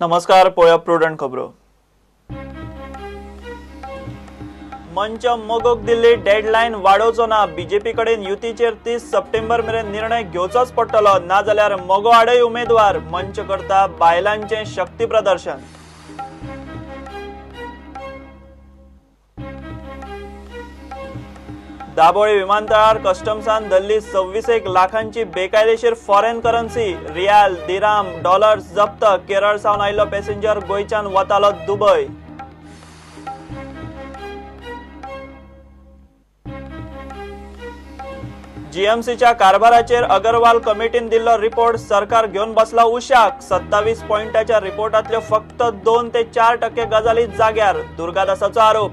नमस्कार, पळोवया प्रुडंट खबरो. मंच मगोक दिल्ली डेडलायन वाडोवचो ना. बीजेपी कडेन युतीचेर 30 सप्टेंबर मेरेन निर्णय घेवचोच पडटलो, नाजाल्यार मगो आडय उमेदवार. मंच करता बायलांचें शक्ती प्रदर्शन. दाबोळी विमानतळार कस्टम्सान धरली 26 लाखांची बेकायदेशीर foreign currency. Riyal, dirham, dollars जप्त. केरळ सावन आयिल्लो पॅसेंजर गोंयच्यान वतालो दुबय. जीएमसीच्या कारभाराचेर अगरवाल कमिटीन दिल्लो रिपोर्ट सरकार घेवन बसला उशाक. 27 पॉयंटाच्या रिपोर्टांतल्यो फक्त 2 ते 4% गजाली जाग्यार, दुर्गादासाचो आरोप.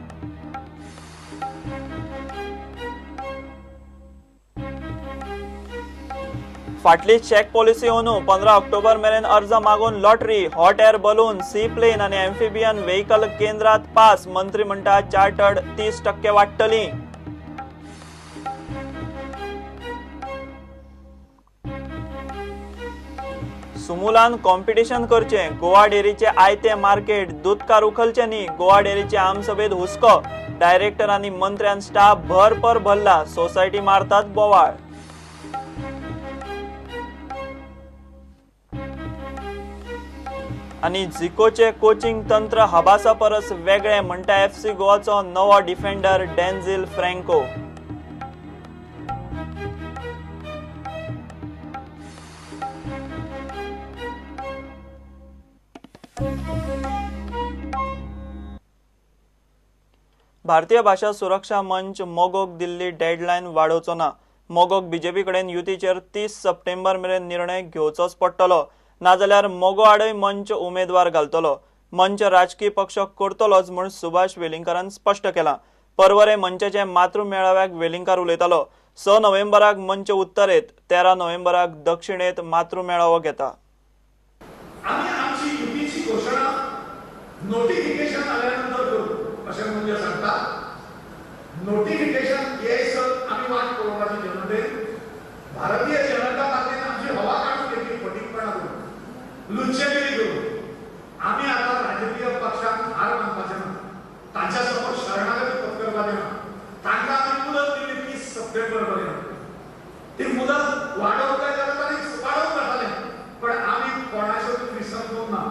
फाटली चेक पॉलिसी अंदू 15 ऑक्टोबर मेरेन अर्ज मागून lottery, hot air balloon, sea plane आनी एम्फिबियन व्हेकल केंद्रात पास. मंत्री म्हणटा चार्टर्ड 30% वाडटली. सुमुलान कॉम्पिटिशन करचें, गोवा डेअरीचे आयते मार्केट दुदकार उखलचे न्ही. गोवा डेअरीचे आमसभेत हुस्को, डायरेक्टर आनी मंत्र्यान स्टाफ भरपर भरला, सोसायटी मारतात बोवाळ. आनी झिकोचे कोचिंग तंत्र हबासा परस वेगळे म्हणटा एफसी गोवाचो नवो डिफेंडर डेन्झिल फ्रँको. भारतीय भाषा सुरक्षा मंच मगोक दिल्ली डेडलायन वाडोवचो ना. मगोक बीजेपी कडेन युतीचेर 30 सप्टेंबर मेरेन निर्णय घेवचोच पडटलो, नाजाल्यार मगो आडय मंच उमेदवार घालतलो. मंच राजकीय पक्ष करतलोच म्हूण सुभाष वेलिंगकारान स्पश्ट केलां. परवरे मंचाचे मातृ मेळाव्याक वेलिंगकार उलयतालो. 6 नोव्हेंबराक मंच उत्तरेत, 13 नोव्हेंबराक दक्षिणेत मातृ मेळावो घेता. आमी आमची युतीची घोशणा नोटिफिकेशन आल्यानंतर करू अशें म्हणजे सांगता. नोटिफिकेशन येयसर आमी वाट पळोवपाची जनतेन. भारतीय जनता पार्टीन आमची हवा काडून घेतली, फटींगपणा करून, लुच्चेगिरी करून. आमी आतां राजकीय पक्षांक हार मानपाचें ना, तांच्या समोर शरणागती पत्करपाचें ना. तांकां आमी मुदत दिली 30 सप्टेंबर पर्यंत. ती मुदत वाडोवंक जाय जाल्यार तांणी वाडोवंक जातालें, पण आमी कोणाचेरूच विसंबून ना.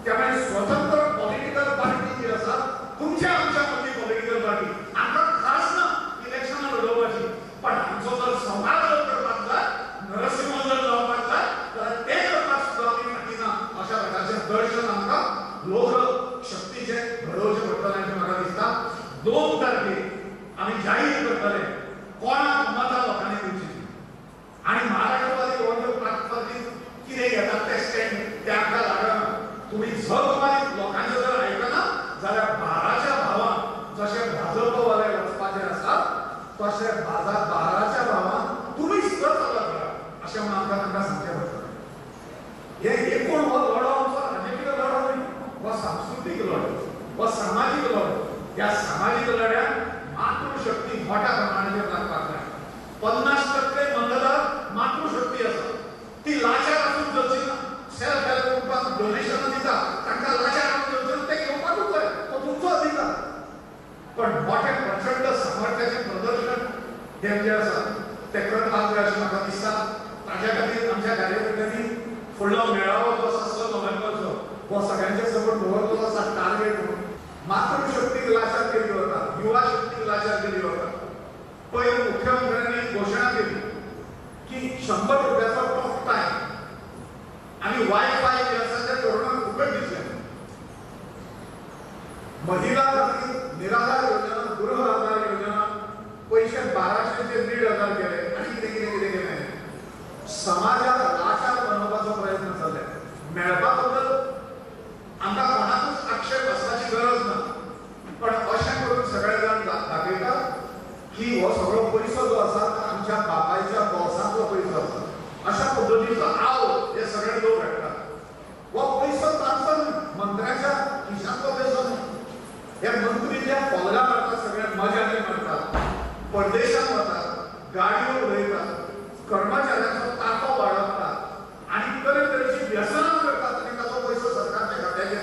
त्यामुळे स्वतंत्र पॉलिटिकल पार्टी जी आसा, तुमच्या आमच्या मदली पॉलिटिकल पार्टी, आमकां खास ना इलेक्शनां लडोवपाची, पण आमचो जर संवाद जर करपाक जाय, नरसिंह जर जावपाक जाय जाल्यार ते करपाक सुद्दां आमी फाटीं ना. अशा प्रकारचें दर्शन आमकां लोकशक्तीचें घडोवचें पडटलें अशें म्हाका दिसता. 2 तारखेक आमी जाहीर करतले कोणाक मतां लोकांनी दिवची आनी महाराष्ट्रवादी गोमंतक पार्टी कितें घेतात ते स्टँड ते आमकां लागना. तुम्ही जर तुम्हाला लोकांचे जर आयकना जाल्यार भाराच्या भावान जशें भाजपवाले वचपाचे आसा तशें भाराच्या भावान तुमी सुद्दां चलत रावा अशें म्हणून आमकां तांकां सांगचें पडटलें. हे एकूण हो लढो आमचो राजकीय लढो न्ही, हो सांस्कृतीक लढो, हो सामाजीक लढो. ह्या सामाजीक लढ्यान मातृशक्ती मोठ्या प्रमाणाचेर लागपाक जाय. 50% मतदार मातृशक्ती आसा, ती लाचार आसून चलची ना. सेल्फ हेल्प ग्रुपान डोनेशनां दिता, तांकां लाचार आसून चलचें ना, तें घेवपाकूच जाय, तो तुमचो अधिकार. पण मोठे प्रचंड सामर्थ्याचें प्रदर्शन हें जें आसा तें करपाक जाय अशें म्हाका दिसता. ताच्या खातीर आमच्या कार्यकर्त्यांनी फुडलो मेळावो जो आसा 6 नोव्हेंबरचो हो सगळ्यांच्या समोर दवरलेलो आसा टार्गेट म्हणून. मातृशक्तीक लाचार केली वता, युवा शक्तीक लाचार केली वता. पयर मुख्यमंत्र्यांनी घोशणा केली की 100 रुपयाचो टॉक टायम आनी वायफाय जे आसा ते तरुणांक फुकट दितले. महिला खातीर निराधार योजना, गृह आधार योजना, पयशे 1200 ते 1500 केले आनी कितें कितें कितें केलें. समाजाक लाचार बनोवपाचो प्रयत्न जाले. मेळपा बद्दल आमकां कोणाकूच आक्षेप आसपाची गरज ना, पण अशें करून सगळे जाण दाखयता की हो सगळो पयसो जो आसा आमच्या बापायच्या बोल्सांतलो पयसो आसा. अशा पद्दतीचो आव हे सगळे लोक हाडटात. हो पयसो तांचो न्ही, मंत्र्याच्या खिशांतलो पयसो न्ही. हे मंत्री जे फोल्गां मारतात, सगळे मजानी मारतात, परदेशांत वतात, गाडयो उडयतात, कर्मचाऱ्यांचो ताको वाडयतात आनी तरेतरेची व्यसनां करतात आनी ताचो पयसो सरकारच्या खात्याचेर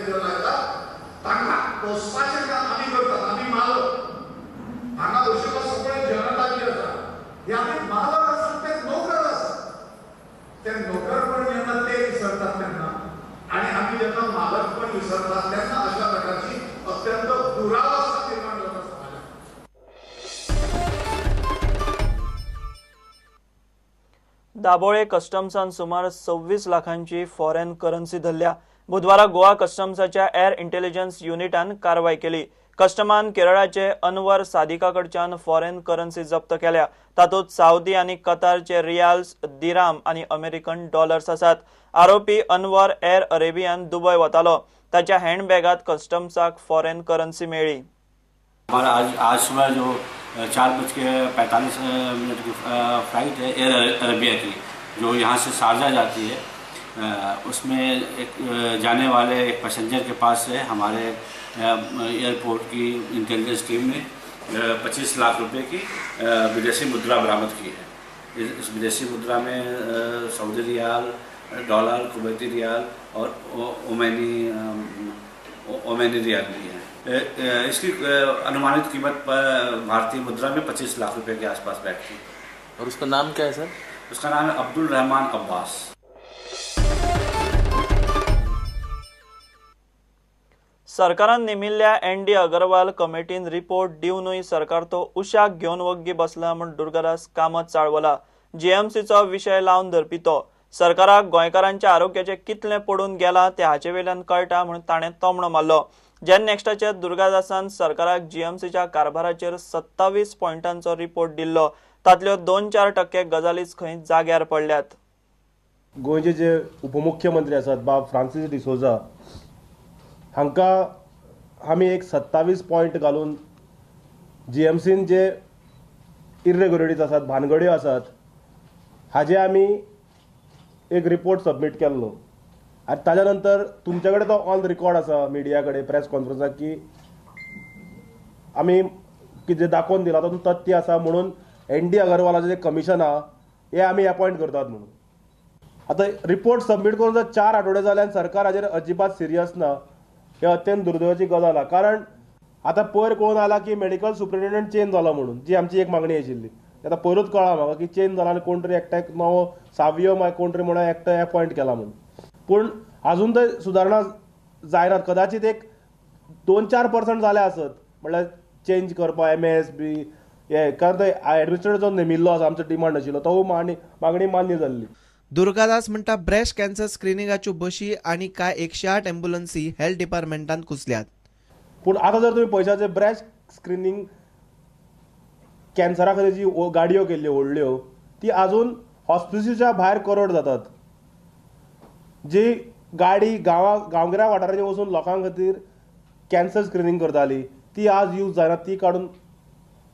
जेन्ना मालकपण विसरतात तेन्ना अशा प्रकारची अत्यंत दुरावस्था निर्माण जाता समाजात. दाबोळे कस्टम्सान सुमार 26 लाखांची फॉरेन करन्सी धरल्या. बुधवारा गोवा कस्टम्साच्या एअर इंटेलिजन्स युनिटान कारवाय केली. कस्टमान केरळाचे अनवर सादिका कडच्यान फॉरेन करन्सी जप्त केल्या. तातूंत सावदी आनी कतारचे रियाल्स, दिराम आनी अमेरिकन डॉलर्स आसात. आरोपी अनवर एअर अरेबियान दुबय वतालो. ताच्या हँडबॅगांत कस्टम्साक फॉरेन करन्सी मेळ्ळी. हमारा आज सुबह जो 4:45 की फ्लाइट है एयर अरेबिया की, जो यहाँ से शारजा जाती है, उसमें एक जाने वाले एक पैसेंजर के पास से हमारे एयरपोर्ट की इंटेलिजेंस टीम ने 25 लाख रुपए की विदेशी मुद्रा बरामद की है। इस विदेशी मुद्रा में Saudi riyal, dollar, Kuwaiti riyal और ओमानी रियाल भी है। इसकी अनुमानित कीमत भारतीय मुद्रा में 25 लाख रुपए के आसपास बैठती है। और उसका नाम क्या है सर? उसका नाम है अब्दुल रहमान अब्बास। सरकारान नेमिल्ल्या एन डी अगरवाल कमिटीन रिपोर्ट दिवनूय सरकार तो उशाक घेवन वग्गी बसला म्हूण दुर्गादास कामत चाळवला. जीएमसीचो विशय लावन धरपी तो सरकाराक गोंयकारांच्या आरोग्याचें कितलें पडून गेलां तें हाचे वयल्यान कळटा म्हूण ताणें तोमणो मारलो. जेन नेक्स्टाच्या दुर्गादासान सरकाराक जीएमसीच्या कारभाराचेर 27 पॉयंटांचो रिपोर्ट दिल्लो. तांतल्यो 2-4% गजालीच खंय जाग्यार पडल्यात. गोंयचे जे उपमुख्यमंत्री आसात बाब फ्रांसीस डिसोजा हांकां आमी एक 27 पॉयंट घालून जीएमसीन जे इरेग्युलरिटीज आसात, भानगड्यो आसात, हाजे आमी एक रिपोर्ट सबमीट केल्लो. आनी ताज्या नंतर तुमचे कडेन तो ऑन रिकॉर्ड आसा मिडिया कडेन प्रेस कॉन्फरन्साक की आमी कितें दाखोवन दिला तातूंत तथ्य आसा म्हणून एन डी अगरवालाचें जें कमिशन आहा हें आमी अपॉयंट करतात म्हणून. आतां रिपोर्ट सबमीट करून जर 4 आठवडे जाले आनी सरकार हाजेर अजिबात सिरियस ना, हे अत्यंत दुर्दैवाची गजाल आहा. कारण आतां पयर कळून आयला की मेडिकल सुप्रिंटेंडंट चेंज जाला म्हणून, जी आमची एक मागणी आशिल्ली. आतां पयरूच कळ्ळां म्हाका की चेंज जाला आनी कोण तरी एकट्याक नवो सावियो मागीर कोण तरी म्हणून एकटो अपॉयंट केला म्हणून. पूण आजून थंय सुदारणा जायनात. कदाचीत एक 2-4% जाल्या आसत, म्हणल्यार चेंज करपाक एम एस बी हे, कारण थंय एडमिनिस्ट्रेटर जो नेमिल्लो आसा आमचो डिमांड आशिल्लो तो मागणी मान्य जाल्ली. दुर्गादास म्हणटा ब्रेस्ट कॅन्सर स्क्रिनिंगाच्यो बशी आनी कांय 108 एम्ब्युलन्सी हेल्थ डिपार्टमेंटान कुसल्यात. पूण आतां जर तुमी पळयशात ब्रेस्ट स्क्रिनींग कॅन्सरा खातीर जी गाडयो केल्ल्यो व्हडल्यो ती आजून हॉस्पिसिच्या भायर करोड जातात. जी गाडी गांवगिऱ्या वाठारांनी वचून लोकां खातीर कॅन्सर स्क्रिनींग करताली ती आज यूज जायना, ती काडून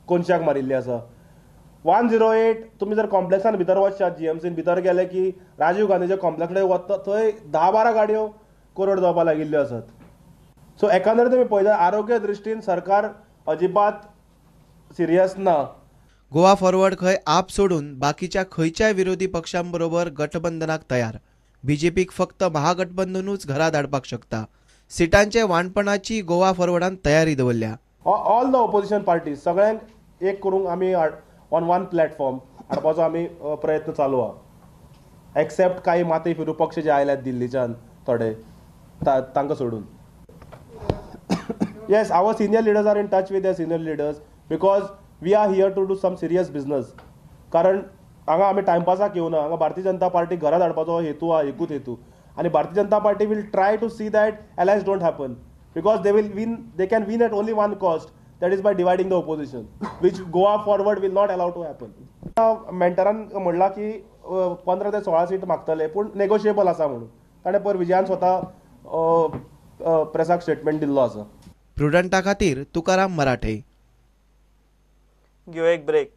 कोनशाक मारिल्ली आसा. 108 तुमी जर कॉम्प्लेक्सान भितर वचशात, जीएमसीन भितर गेले की राजीव गांधीच्या कॉम्प्लेक्स कडेन वता थंय 10-12 गाडयो कोरड जावपाक लागिल्ल्यो आसात. सो एकांदर तुमी पळयता आरोग्य दृश्टीन सरकार अजिबात सिरियस ना. गोवा फॉरवर्ड खंय आप सोडून बाकीच्या खंयच्याय विरोधी पक्षांबरोबर गठबंधनाक तयार. बीजेपीक फक्त महागठबंधनूच घरा धाडपाक शकता. सिटांचे वांटपणाची गोवा फॉरवर्डान तयारी दवरल्या. ऑल the opposition parties सगळ्यांक एक करूंक आमी ऑन वन प्लॅटफॉर्म हाडपाचो आमी प्रयत्न चालू आहा, एक्सेप्ट कांय माती फिरू पक्ष जे आयल्यात दिल्लीच्यान थोडे तांकां सोडून. Yes, our senior leaders are in touch with their senior leaders because we are here to do some serious business. कारण हांगा आमी टायमपासाक येवना, हांगा भारतीय जनता पार्टी घरा धाडपाचो हेतू आहा, एकूच हेतू. आनी Bharatiya Janata Party will try to see that alliance don't happen because they will win, they can win at only one cost, that is by dividing the opposition, which Goa Forward will not allow to happen. मेंटरान म्हणलां की 15 ते 16 seat मागतले पूण negotiable आसा म्हणून ताणें पयर विजयान स्वता प्रेसाक statement दिल्लो आसा. प्रुडंटा खातीर तुकाराम मराठे. घेवया एक ब्रेक.